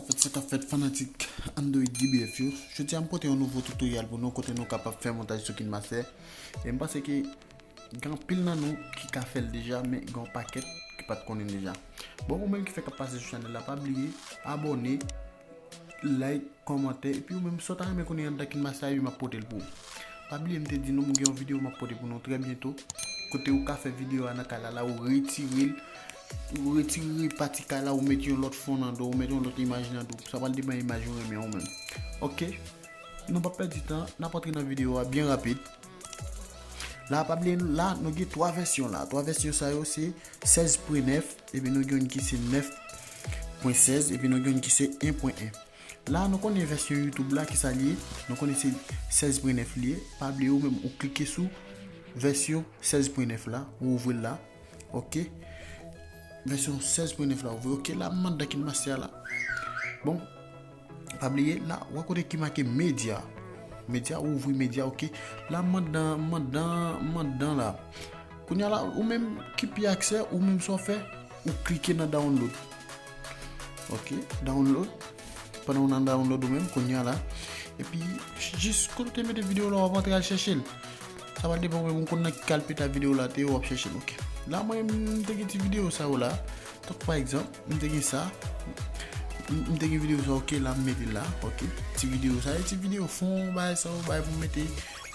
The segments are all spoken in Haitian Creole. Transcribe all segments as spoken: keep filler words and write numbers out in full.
Sa k ap fèt fanatik Android D B F yo. Jodi a m pote yon nouvo tutorial pou nou kote nou kapab fè montaj sou KineMaster. E m panse ke gen anpil nan nou ki ka fè l deja, men gen yon pakèt ki pa t konnen deja. Bon, ou menm ki fèk ap pase sou chanèl la, pa bliye abòne, like, kòmantè, epi ou menm si w ta renmen konnen anndan KineMaster yo, m ap pote l pou ou. Pa bliye m te di nou m gen yon videyo m ap pote pou nou trè byento. Kote ou ka fè videyo a nan kay la, la ou retire l, ou retire pati kay la, ou mete yon lòt fon nan do, ou mete yon lòt imaj nan do. Sa pral depann imaj ou renmen ou menm. Ok. Nou p ap pèdi tan, n ap antre nan videyo a byen rapid. La, pa bliye, la, nou gen twa vèsyon la. Twa vèsyon sa yo se sèz pwen nèf, epi nou gen youn ki se nèf pwen sèz, epi nou gen youn ki se en pwen en. La, nou konnen vèsyon YouTube la, ki sa l ye? Nou konnen se sèz pwen nèf li ye. Pa bliye, ou menm, ou klike sou vèsyon sèz pwen nèf la, ou ouvri l la. Ok. Vèsyon sèz pwen nèf la, ouvri. Ok, la, m anndan KineMaster la. Bon, pa bliye, la, ou wè kote ki make medya. Medya, ou ouvri medya, ok. La, m anndan, m anndan, m anndan la. Kounye a la, ou menm ki pi aksè, ou menm sa w fè, ou klike nan download. Ok, download. Pandan w nan download ou menm, kounye a la. Epi, jis kote w te mete videyo la, w ap antre al chèche l. Sa va depann ou menm, ou konn nan ki kalpeta videyo la te ye, w ap chèche l, ok. La, mwen, m te gen ti videyo sa yo la. Tankou pa egzanp, m te gen sa. M, m te gen videyo sa, ok, la, m mete l la, ok. Ti videyo sa, e ti videyo fon, bagay sa yo, bagay pou m mete.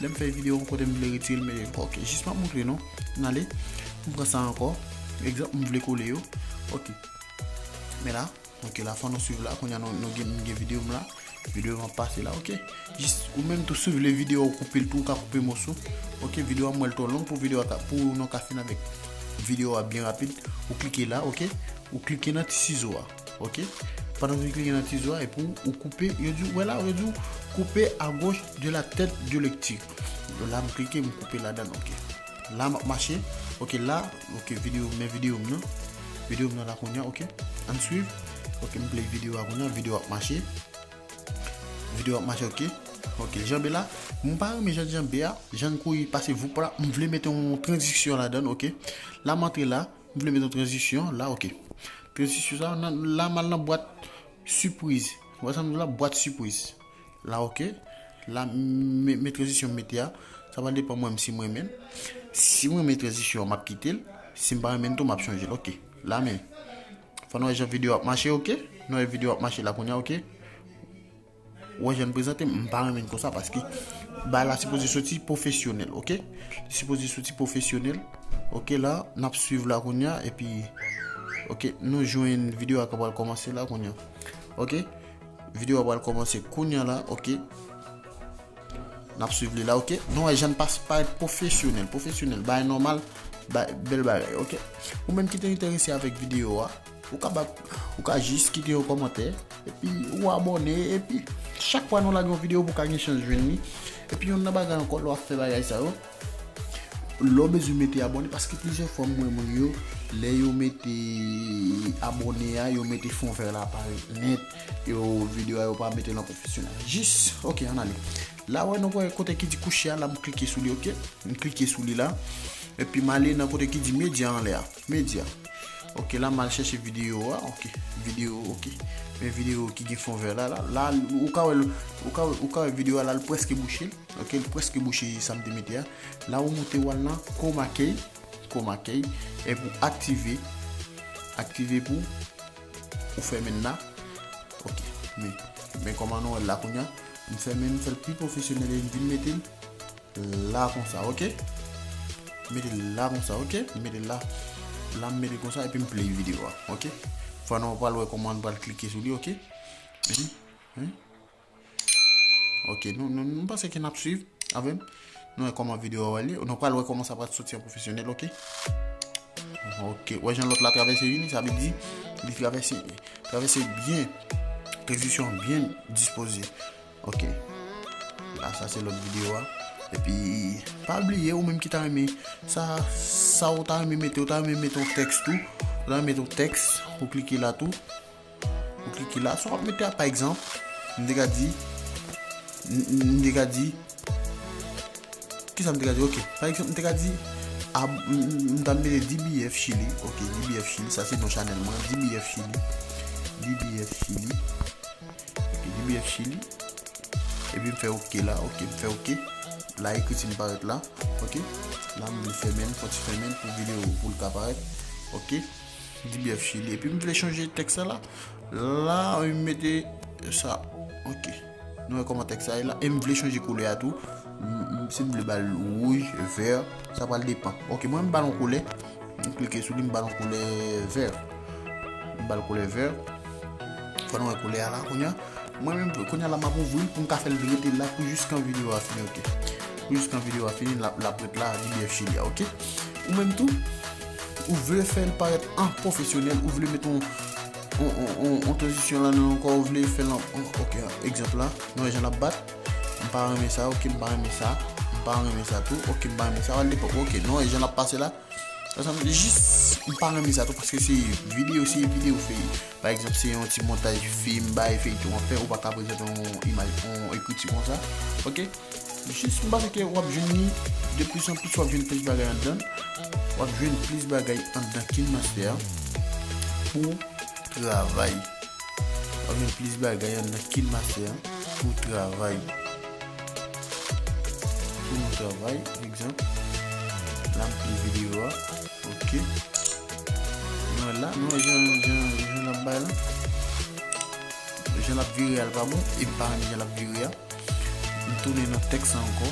Lè m fè videyo, yon kote m vle retire l, mete l. Ok, jis m ap montre nou. M ale, m pran sa ankò. Egzanp, m vle kole yo. Ok. Men la, ok, la, fò nou swiv la. Kounye a, nou, nou gen, m gen videyo m la. Videyo m ap pase la, ok. Jis, ou menm tou, si w vle videyo a, ou koupe l tou, ou ka koupe moso. Ok, videyo a, m wè l twò long pou videyo a ka, pou nou ka fin avèk videyo a byen rapid. Ou klike la, ok. Ou klike nan ti sizo a, ok. Pandan w klike nan ti sizo a, epi w, ou koupe, yo di, w wè la, yo di w, couper à gauche de la tête de lecture. La, m klike, m koupe ladan l, ok. La, m ap mache, ok, la, ok, videyo, men videyo m nan. Videyo m nan la kounye a, ok. Ann swiv. Ok, m play videyo a kounye a, videyo ap mache. Videyo ap mache, ok. Ok, janbe la. M pa renmen jan janbe a, jan l kouri pase voup la. M vle mete yon tranzisyon ladan l, ok. La, m antre la. M vle mete yon tranzisyon la, ok. Tranzisyon sa, nan, la, m al nan bwat sipriz. Ou wè sa m di la, bwat sipriz. La, ok. La, m, men tranzisyon m mete a. Sa va depann mwen menm si m renmen l. Si m renmen tranzisyon an, m ap kite l. Si m pa renmen l tou, m ap chanje l, ok. La, men. Fò nou wè jan videyo ap mache, ok. Nou wè videyo ap mache la kounye a, ok. Ou wè jan l prezante, m pa renmen l konsa paske bagay la sipoze soti pwofesyonèl, ok? Li sipoze soti pwofesyonèl. Ok, la, n ap swiv la kounye a, epi, ok, nou jwenn videyo a k ap pral kòmanse la kounye a. Ok? Videyo a pral kòmanse kounye a la, ok? N ap swiv li la, ok? Nou wè jan l pas, parèt pwofesyonèl, pwofesyonèl, bagay nòmal, ba, bèl bagay, ok? Ou menm ki te enterese avèk videyo a, ou ka ba, ou ka jis kite yon kòmantè, epi ou abòne, epi chak fwa nou lage yon videyo, pou w ka gen chans jwenn li. Epi youn nan bagay ankò, lè w ap fè bagay sa yo, lè w bezwen mete abòne, paske plizyè fwa m wè moun yo, lè yo mete abòne a, yo mete fon vè la parèt nèt, yo videyo a yo pa mete nan pwofesyonèl. Jis, ok, ann ale. La, wè, nou wè kote ki di kouche a, la, m klike sou li, ok? M klike sou li la. Epi m ale nan kote ki di medya anlè a. Medya. Ok, la, m al chèche videyo a, ok. Videyo, ok. Men videyo ki gen fon vè la, la. La, ou ka wè l, ou ka, ou ka wè videyo a la, l prèske bouche. Ok, l prèske bouche sa m te mete a. La, ou moute w al nan chroma key, chroma key, epi w aktive, aktive pou ou fèmen l la. Ok, men, men kòman nou wè l la kounye a, m fèmen l, m fè l pi pwofesyonèl e m vin mete l la konsa, ok? M mete l la konsa, ok? M mete l la, la m mete l konsa epi m play videyo a, ok? Fò nou pral wè kòman n pral klike sou li, ok? Hein? Hein? Ok, nou, nou, nou panse ke n ap swiv avè m. Nou wè kòman videyo a wè li. Nou pral wè kòman sa pral soti an pwofesyonèl, ok? Ok, wè jan lòt la travèse vini, sa vle di, li travèse, travèse byen. Tranzisyon byen dispoze. Ok. La, sa se lòt videyo a. Epi, pa bliye, ou menm ki ta renmen, sa, sa ou ta renmen mete, ou ta renmen mete yon tèks tou. Ou ta renmen mete yon tèks, ou klike la tou. Ou klike la, sa w ap mete a, pa egzanp, m te ka di, m, m, m te ka di, kisa m te ka di? Ok, pa egzanp, m te ka di, ab-, m, m, m ta mete D B F Chili, ok, D B F Chili, sa se non chanèl mwen, D B F Chili, D B F Chili, B F Chili. Epi m fè oke la, oke, m fè oke. La ekriti m parèt la, oke. La m vle fèmen l, fò ti fèmen l pou videyo pou l ka parèt, oke. D B F Chili. Epi m vle chanje tèks la la. La, m mete sa, oke. Nou wè kòman tèks la ye la. E m vle chanje koulè a tou. M- m- Si m vle ba l wouj, vè, sa pral depann. Oke, mwen m ba l yon koulè. M klike sou li, m ba l yon koulè vè. M ba l koulè vè. Fò nou wè koulè a la, kounye a. Mwen menm, kounye a la, m ap ouvri l pou m ka fè l rete la pou jiskan videyo a fini, oke. Pou jiskan videyo a fini, l ap l ap ret la, D B F Chili a, oke. Ou menm tou, ou vle fè l parèt an pwofesyonèl, ou vle met yon, yon, yon, yon, yon tranzisyon la nan yon kò, ou vle fè l an, an- oke, egzanp la, nou wè jan l ap bat, m pa renmen sa, oke, m pa renmen sa, m pa renmen sa tou, oke, m pa renmen sa, w al depann, oke, nou wè jan l ap pase la, sa sanble jis, m pa renmen sa tou, paske se videyo, se videyo fè, pa egzanp, se yon ti montaj fim, bay feyton an fè, ou pa ka prezante yon imaj, yon ekriti konsa, oke. Jis m panse ke w ap jwenn li de plis an plis, w ap jwenn plis bagay anndan. W ap jwenn plis bagay anndan KineMaster a pou travay. W ap jwenn plis bagay anndan KineMaster a pou travay. Pou nou travay, egzanp. La m pli videyo a. Oke. Nou wè la, nou wè jan, jan, jan l ap bay la. Jan l ap vire a l pa bon, e m pa renmen jan l ap vire a. M tounen nan tèks la ankò.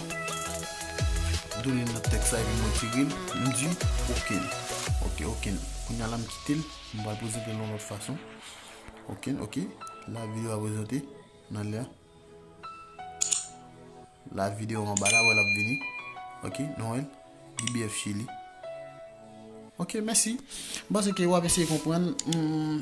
M tounen nan tèks la epi m retire l. M di oke. Oke, oke. Kounye a la m kite l. M pral prezante l yon lòt fason. Oke, oke. La videyo a prezante nan lè a. La videyo anba la, wè l ap vini. Oke, nou wè l. D B F Chili. Oke, mèsi. M panse ke w ap eseye konprann. Hmm,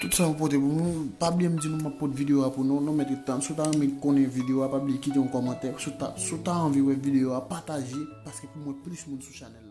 tout sa m pote pou nou. Pa bliye m di nou m ap pote videyo a pou nou. Nou mèt ret tann. Si w ta renmen konnen videyo a, pa bliye kite yon kòmantè. Si w ta, si w ta anvi wè videyo a, pataje, paske pou mwen plis moun sou chanèl la.